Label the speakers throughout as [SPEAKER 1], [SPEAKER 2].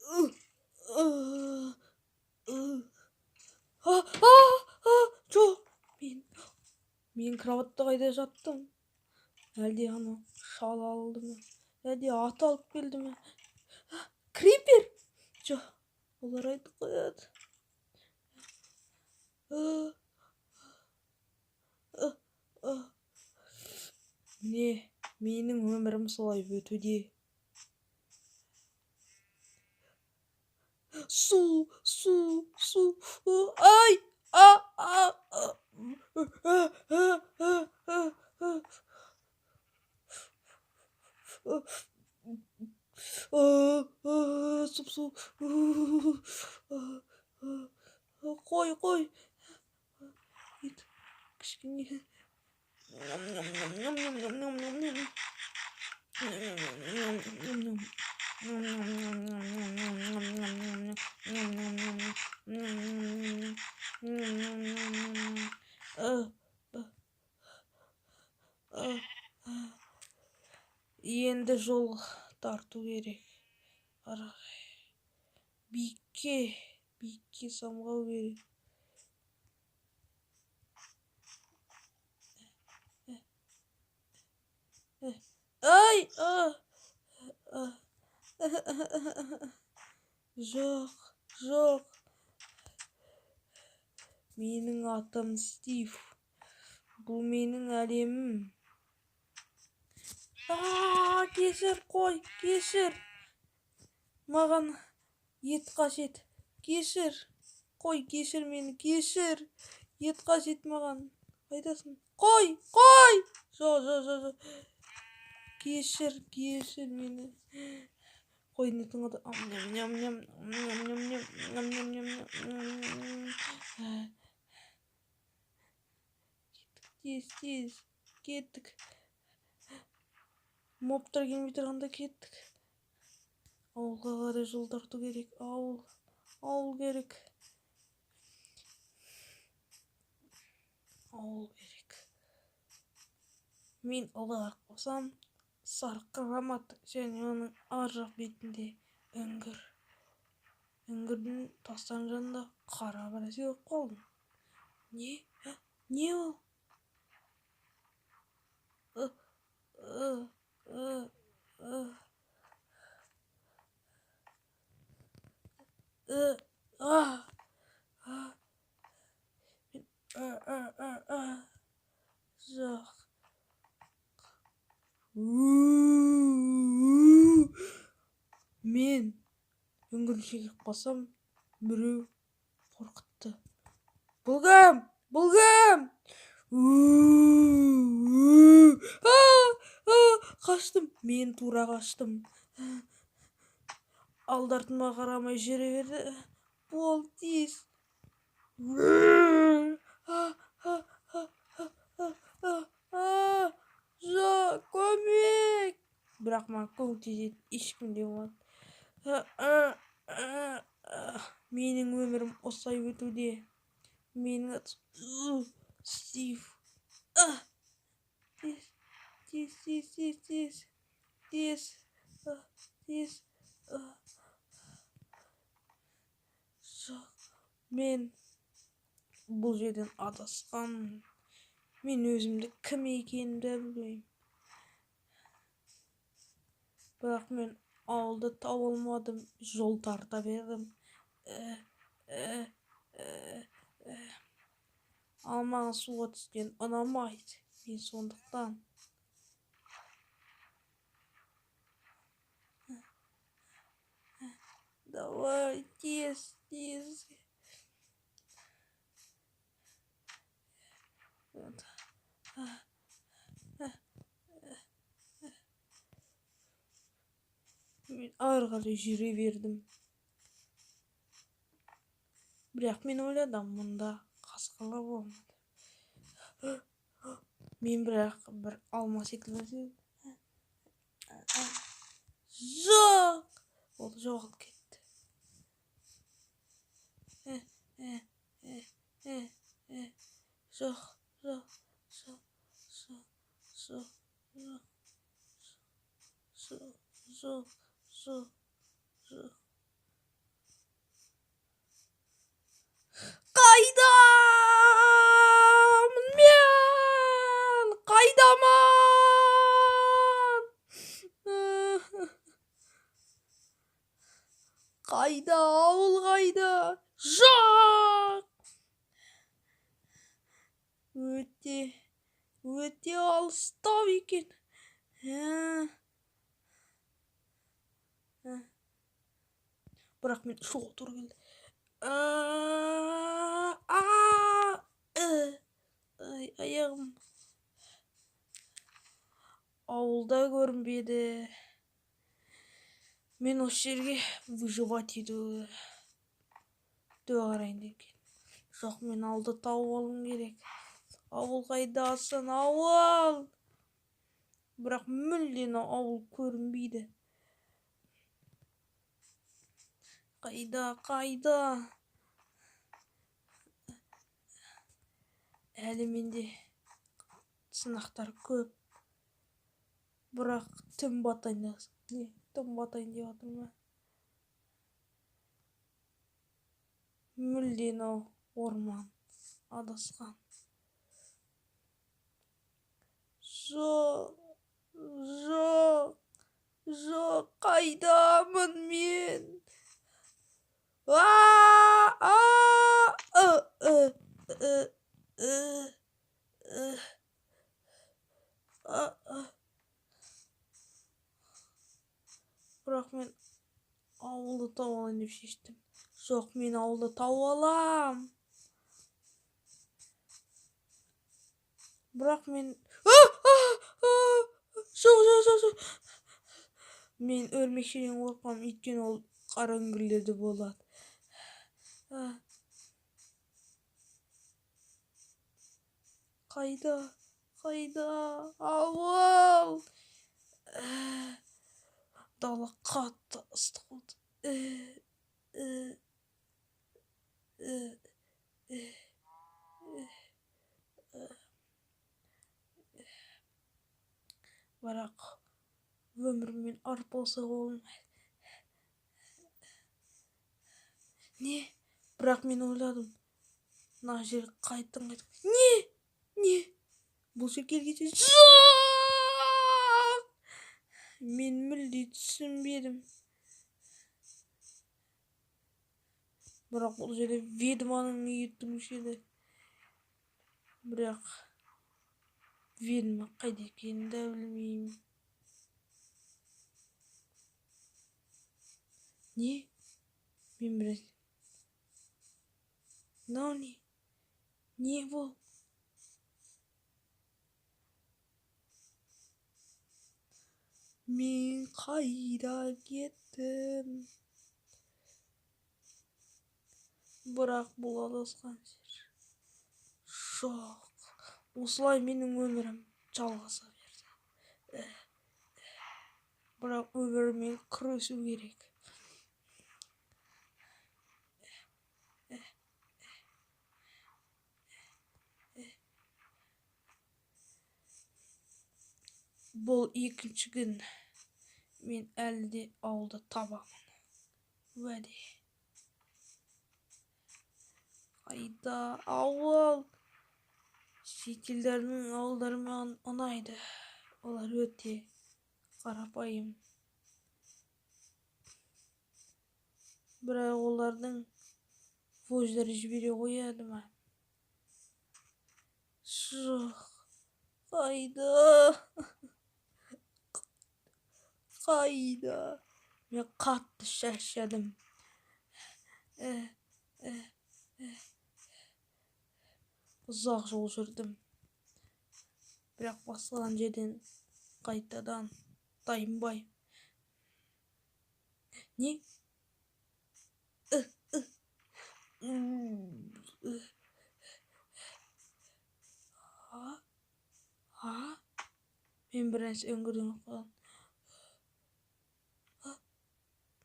[SPEAKER 1] Жоқ, мен кроватта қайда жаттым? Әлде анау шал алды ма? Әлде ат алып келді ме? Крипер! Жоқ, олар айтып қояды. Міне, менің өмірім солай өтуде. Су, су, су, ай, а, а, а, а, а, а, а, а, су, су, қой, қой. Ет, кішкене. Ням, ням, ням, ням, ням, ням, ням, ням. Ням, ням, ням. Енді жол тарту керек. Ары қарай. Биікке, биікке самғау керек. Ай! Жоқ, жоқ. Менің атым Стив. Бұл менің әлемім. Кешір, қой, кешір. Маған ет қажет. Кешір. Қой, кешір мені, кешір. Ет қажет маған. Қайдасың? Қой, қой! Жоқ, жоқ, жоқ, жоқ. Кешір, кешір мені. Қойдың етін қада. Ням, ням, ням, ням, ням, ням, ням, ням, ням. Кеттік, тез, тез. Кеттік. Мобтар келмей тұрғанда кеттік. Ауылға қарай жол тарту керек. Ауыл, ауыл керек. Ауыл керек. Мен ылғи қосам сарқырамат және оның ар жақ бетінде үңгір. Үңгірдің тастардың жанында қара бір нәрсе көріп қалдым. Не? Не ол? Жоқ. Мен үңгірдің ішіне кіріп қалсам, біреу қорқытты. Бұл кім? Бұл кім? Қаштым. Мен тура қаштым. Алды артыма қарамай жүре берді. Бол, тез. Жоқ, көмек! Бірақ маған көмектесетін ешкім де болмады. Менің өмірім осылай өтуде. Менің атым Стив. Тез, тез, тез, тез, тез, тез, тез. Жоқ, мен бұл жерден адасқанмын. Мен өзімді кім екенімді білмеймін. Бірақ мен ауылды таба алмадым, жол тарта бердім. Ал маған суға түскен ұнамайды. Мен сондықтан давай, тез, тез. Мен ары қарай жүре бердім. Бірақ мен ойладым, мұнда қасқырлар болмады. Мен бірақ бір алма секілді. Жоқ! Ол жоғалып кетті. Жоқ, жоқ, жоқ, жоқ, жоқ, жоқ, жоқ, жоқ, жоқ, жоқ. Өте алыстау екен. Бірақ мен ұшуға тура келді. Аяғым. Ауылда көрінбеді. Мен осы жерге выживать етуге қарайын деп келдім. Жоқ, мен ауылды тауып алуым керек. Ауыл қайдасың, ауыл? Бірақ мүлде ауыл көрінбейді. Қайда, қайда? Әлі менде сынақтар көп. Бірақ түн батайын не, түн батайын деп жатыр ма? Мүлде мынау орман адасқан. Жоқ, жоқ, жоқ, қайдамын мен? Бірақ мен ауылды тауып алайын деп шештім. Жоқ, мен ауылды тауып алам. Бірақ мен жоқ, жоқ, жоқ, жоқ. Мен өрмекшіден қорқамын, өйткені ол қараңгүлдерде болады. Қайда, қайда, ауыл? Дала қатты ыстық болды. Бірақ өміріммен арпалысуға болмайды. Не? Бірақ мен ойладым, мына жер қайттан қайтып. Не? Не? Бұл жер келгенше жоқ! Мен мүлде түсінбедім. Бірақ бұл жерде ведьманың үйі тұрушы еді. Бірақ ведьма қайда екенін де білмеймін. Не? Мен біраз. Мынау не? Не бұл? Мен қайда кеттім? Бірақ бұл адасқан жер. Жоқ. Осылай менің өмірім жалғаса берді. Бірақ өміріммен күресу керек. Бұл екінші күн. Мен әлі де ауылды табамын. Уәде. Қайда ауыл? Шетелдердің ауылдары маған ұнайды. Олар өте қарапайым. Бірақ олардың вождары жібере қояды ма? Жоқ. Қайда? Қайда? Мен қатты шаршадым. Ұзақ жол жүрдім. Бірақ бастаған жерден қайтадан тайынбай. Не? Мен бір нәрсе үңгірден қалдым.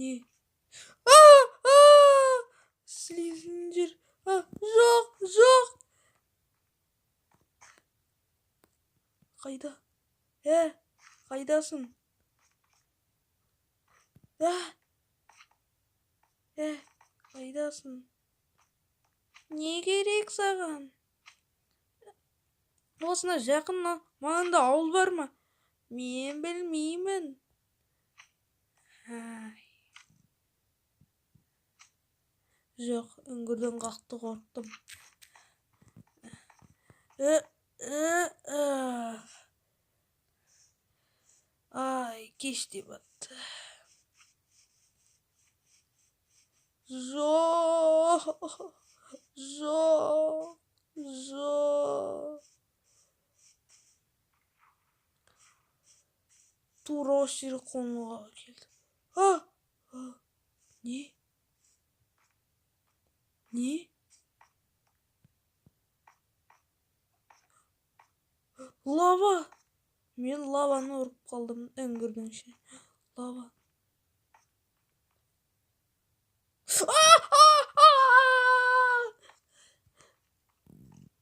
[SPEAKER 1] Не? Слизіндер. Жоқ, жоқ. Қайда? Қайдасың? Қайдасың? Не керек саған? Осына жақын маңында ауыл бар ма? Мен білмеймін. Жоқ, үңгірден қатты қорықтым. Ай, кеш те батты. Жоқ, жоқ, жоқ. Тура осы жерге қонуға келді. А! Не? Не? Лава! Мен лаваны ұрып қалдым үңгірдің ішіне. Лава.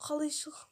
[SPEAKER 1] Қалай шығам?